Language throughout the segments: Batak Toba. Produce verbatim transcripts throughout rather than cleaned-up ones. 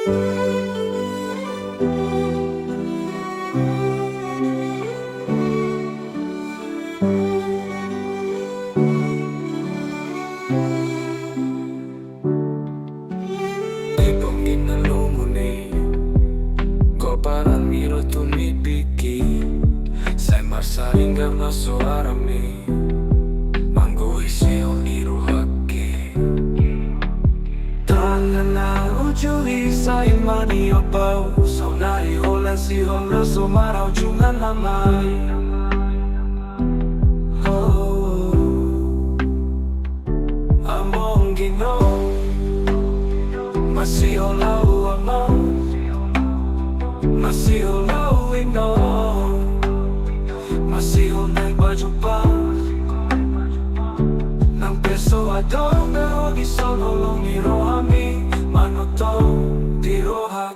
Di ponggina lomo ni goparan ni rotu ni pingki, sai marsaringgar ma soarami manggohi sihol ni rohangki. Tangan na uju i sai maniop au, saonari holan sihol na so marujungan amang. Oh. Amang inong, masihol au amang, masihol au inong, masihol naeng pajumpang. Nang pe so adong na ro dison, holong ni rohami manongtong di roha.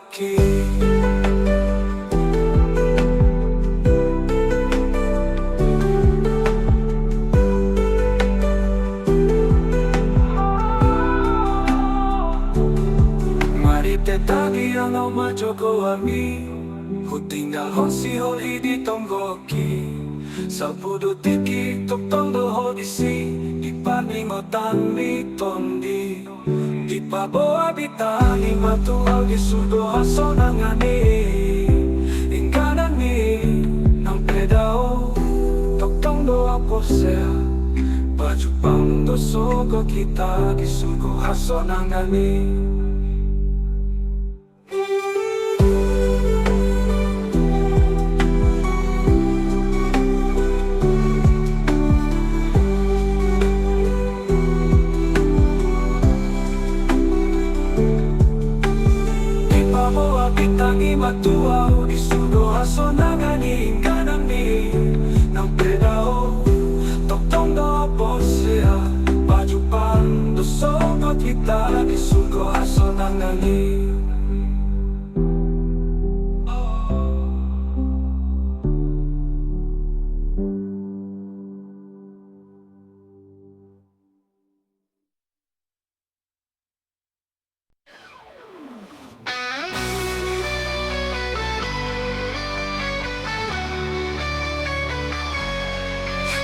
Marhite tangiang au ma jolo hami, hutinggalhon sihol i di tonggoki. Salpu do tingki tongtong do ho disi, di parningotan ni tondi. Dipaboa bintang i ma tu au di surgo hasonangan i. Inganan i nang pe dao, tongtong do au porsea, pajumpang do sogot hita di surgo hasonangan i. Dipaboa bintang i ma tu au di surgo hasonangan i, inganan i nang pe dao, tongtong do au porsea, pajumpang do sogot hita di surgo hasonangan i.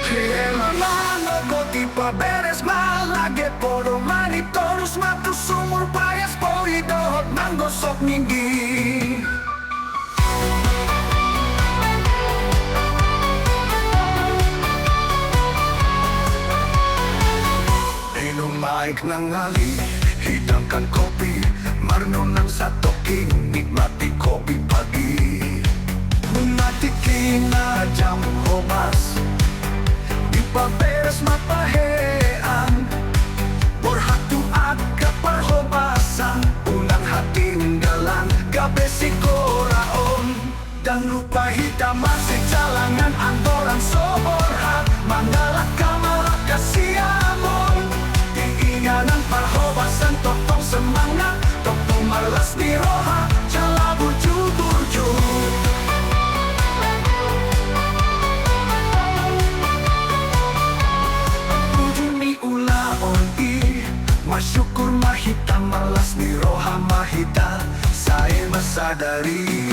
Hela manogoti paberes ma lage podo manitorus ma tu sumur paias pori dohot manggosok ninggi. Inum aek nang ali, hidangkan kopi, marnunang satongkin, nikmati kopi pagi. Nikmati kina jam hobas, dipaberes ma pahean. Borhat tu angka parhobasan, unang hatinggalan gabe sigoraon. Ndang lupa hita marsijalangan andorang so borhat, mangalangka marangka sian on. Di inganan parhobasan tongtong semangat, tongtong marlas ni roha, jala burju-burju. Ujung ni ulaon i, marsyukur ma hita, marlas ni roha ma hita, sae ma sadari.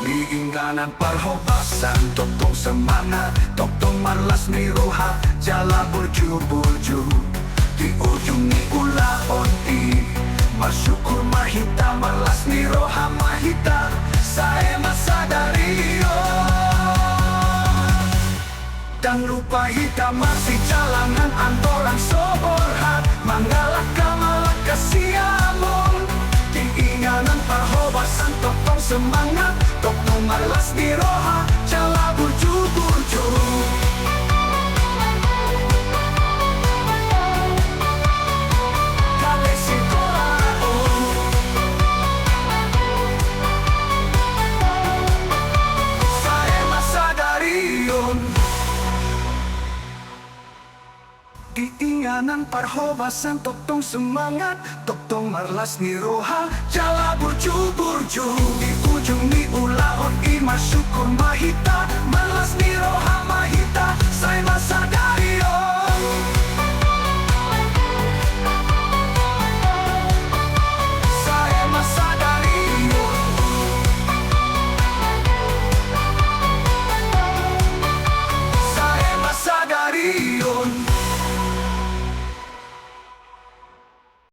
Di inganan parhobasan tongtong semangat, tongtong marlas ni roha, jala burju-burju. Di ujung ni ulaon i, marsyukur ma hita, marlas ni roha ma hita, sae ma sadari on. Ndang lupa hita marsijalangan andorang so borhat, mangalangka marangka sian on. Di inganan parhobasan tongtong semangat, tongtong marlas ni roha, jala burju-burju. Gabe sigoraon. Sae ma sadari on. Di inganan parhobasan tongtong semangat, tongtong marlas ni roha, jala burju-burju. Di ujung ni ulaon i marsyukur ma hita, marlas ni roha ma hita,